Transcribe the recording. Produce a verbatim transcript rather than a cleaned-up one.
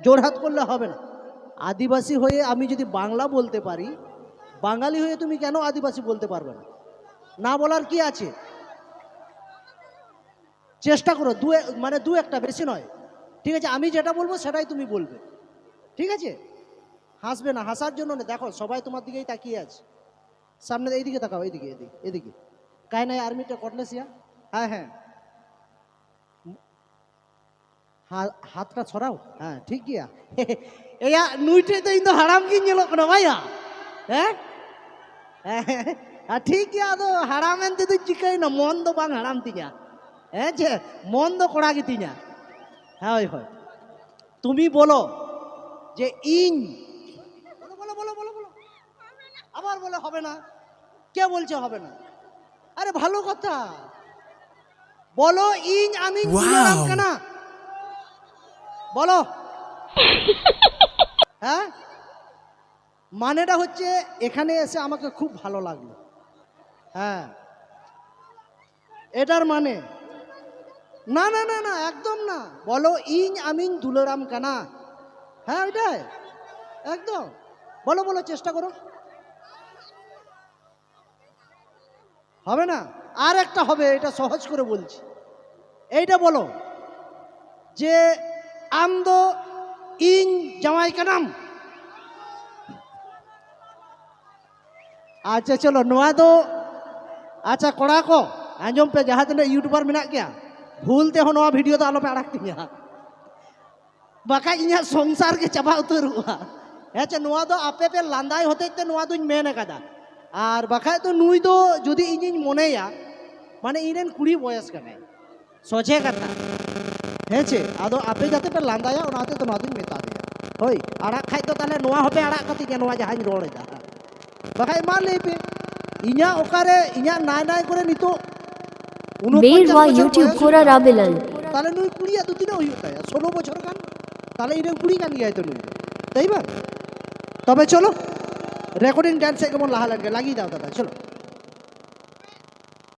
জোড়হাত করলে হবে না। আদিবাসী হয়ে আমি যদি বাংলা বলতে পারি, বাঙালি হয়ে তুমি কেন আদিবাসী বলতে পারবে না? না বলার কি আছে? চেষ্টা করো, দু এ- মানে দু একটা, বেশি নয়। ঠিক আছে, আমি যেটা বলবো সেটাই তুমি বলবে। ঠিক আছে, হাসবে না, হাসার জন্য না। দেখো, সবাই তোমার দিকেই তাকিয়ে আছে। সামনে এইদিকে তাকাও, এইদিকে, এদিকে, এদিকে। ᱠᱟᱭᱱᱟᱭ ᱟᱨ ᱢᱤᱫᱴᱮᱡ ᱠᱚᱴᱞᱮᱥᱤᱭᱟ᱾ ᱦᱮᱸ, ᱦᱮᱸ᱾ ᱦᱟ- ᱦᱟᱛ ᱠᱟ ᱥᱚᱨᱟᱣ᱾ ᱦᱮᱸ, ᱴᱷᱤᱠ ᱜᱮᱭᱟ᱾ ᱮᱭᱟ, ᱱᱩᱭ ᱴᱷᱮᱡ ᱫᱚ ᱤᱧ ᱫᱚ ᱦᱟᱲᱟᱢ ᱜᱤᱧ ᱧᱮᱞᱚᱜ ᱠᱟᱱᱟ, ᱵᱟᱭᱟ? ᱦᱮᱸ? ᱦᱮᱸ, ᱴᱷᱤᱠ ᱜᱮᱭᱟ, ᱟᱫᱚ ᱦᱟᱲᱟᱢ ᱮᱱ ᱛᱮᱫᱚ ᱪᱤᱠᱟᱹᱭᱮᱱᱟ? ᱢᱚᱱ ᱫᱚ ᱵᱟᱝ ᱦᱟᱲᱟᱢ ᱛᱤᱧᱟ᱾ ᱦᱮᱸ ᱪᱮ? ᱢᱚᱱ ᱫᱚ ᱠᱚᱲᱟ ᱜᱮᱛᱤᱧᱟ᱾ ᱦᱳᱭ, ᱦᱳᱭ᱾ তুমি বলো যে ইন। বলো, বলো, বলো, বলো, বলো। আবার বলে হবে না। কে বলছে হবে না? আরে ভালো কথা। বলো, ইন আমি দুলারাম কানা। বলো। হ্যাঁ, মানেটা হচ্ছে এখানে এসে আমাকে খুব ভালো লাগলো। হ্যাঁ, এটার মানে না, না, না, না, একদম না। বলো, ইন আমিন দুলারাম কানা। হ্যাঁ, ওইটাই। একদম। বলো, বলো, চেষ্টা করো। হবে না? আর একটা হবে, এটা সহজ করে বলছি। এইটা বলো যে, আম দো ইন জামাই কানাম। ᱟᱪᱪᱷᱟ, ᱪᱚᱞᱚ, ᱱᱚᱣᱟ ᱫᱚ, ᱟᱪᱪᱷᱟ, ᱠᱚᱲᱟ ᱠᱚ, ᱟᱸᱡᱚᱢ ᱯᱮ, ᱡᱟᱦᱟᱸ ᱛᱤᱱᱟᱹᱜ YouTuber ᱢᱮᱱᱟᱜ ᱜᱮᱭᱟ, ᱵᱷᱩᱞ ᱛᱮᱦᱚᱸ ᱱᱚᱣᱟ video ᱫᱚ ᱟᱞᱚᱯᱮ ᱟᱲᱟᱜ ᱛᱤᱧᱟ, ᱵᱟᱠᱷᱟᱡ ᱤᱧᱟᱹᱜ ᱥᱚᱝᱥᱟᱨ ᱜᱮ ᱪᱟᱵᱟ ᱩᱛᱟᱹᱨᱚᱜᱼᱟ᱾ ᱦᱮᱸ ᱪᱮ, ᱱᱚᱣᱟ ᱫᱚ ᱟᱯᱮ ᱯᱮ ᱞᱟᱸᱫᱟᱭ ᱦᱚᱛᱮᱡ ᱛᱮ ᱱᱚᱣᱟ ᱫᱚᱧ ᱢᱮᱱ ᱟᱠᱟᱫᱟ, ᱟᱨ ᱵᱟᱠᱷᱟᱡ ᱫᱚ ᱱᱩᱭ ᱫᱚ ᱡᱩᱫᱤ ᱤᱧᱤᱧ ᱢᱚᱱᱮᱭᱟ, ᱢᱟᱱᱮ ᱤᱧ ᱨᱮᱱ ᱠᱩᱲᱤ ᱵᱚᱭᱮᱥ ᱠᱟᱱᱟᱭ, ᱥᱚᱡᱷᱮ ᱠᱟᱛᱷᱟ᱾ ᱦᱮᱸ ᱪᱮ, ᱟᱫᱚ ᱟᱯᱮ ᱡᱟᱛᱮ ᱯᱮ ᱞᱟᱸᱫᱟᱭᱟ, ᱚᱱᱟ ᱦᱚᱛᱮᱡ ᱛᱮ ᱱᱚᱣᱟ ᱫᱚᱧ ᱢᱮᱛᱟ ᱫᱮᱭᱟ᱾ ᱦᱳᱭ, ᱟᱲᱟᱜ ᱠᱷᱟᱡ ᱫᱚ ᱛᱟᱦᱞᱮ ᱱᱚᱣᱟ ᱦᱚᱸᱯᱮ ᱟᱲᱟᱜ ᱠᱟᱹᱛᱤᱧᱟ, ᱱᱚᱣᱟ ᱡᱟᱦᱟᱸᱧ ᱨᱚᱲ ᱮᱫᱟ᱾ ᱵᱟᱠᱷᱟᱡ ᱢᱟ ᱞᱟᱹᱭ ᱯᱮ, ᱤᱧᱟᱹᱜ ᱚᱠᱟᱨᱮ, ᱤᱧᱟᱹᱜ ᱱᱟᱭ ᱱᱟᱭ ᱠᱚᱨᱮ ᱱᱤᱛᱚᱜ ᱩᱱᱟᱹᱜ ᱵᱮᱨᱣᱟ ᱯᱚᱧᱪᱟᱥ ᱵᱚᱪᱷᱚᱨ YouTube ᱵᱚᱭᱚᱥ ᱠᱚᱨᱟ ᱦᱩᱭᱩᱜᱼᱟ, ᱨᱟᱵᱮᱞᱟᱞ᱾ ᱛᱟᱦᱞᱮ ᱱᱩᱭ ᱠᱩᱲᱤᱭᱟᱜ ᱫᱚ ᱛᱤᱱᱟᱹᱜ ᱦᱩᱭᱩᱜ ᱛᱟᱭᱟ? ᱥᱳᱞᱳ ᱵᱚᱪᱷᱚᱨ ᱜᱟᱱ᱾ ᱛᱟᱦᱞᱮ ᱤᱧ ᱨᱮᱱ ᱠᱩᱲᱤ ᱠᱟᱱ ᱜᱮᱭᱟᱭ ᱛᱚ ᱱᱩᱭ ᱫᱚ, ᱛᱟᱭ ᱵᱟᱝ? ᱛᱚᱵᱮ ᱪᱚᱞᱚ, recording dance ᱥᱮᱫ ᱜᱮᱵᱚᱱ ᱞᱟᱦᱟ ᱞᱮᱱ ᱜᱮ᱾ ᱞᱟᱹᱜᱤᱫ ᱫᱟᱣ ᱫᱟᱫᱟ, ᱪᱚᱞᱚ᱾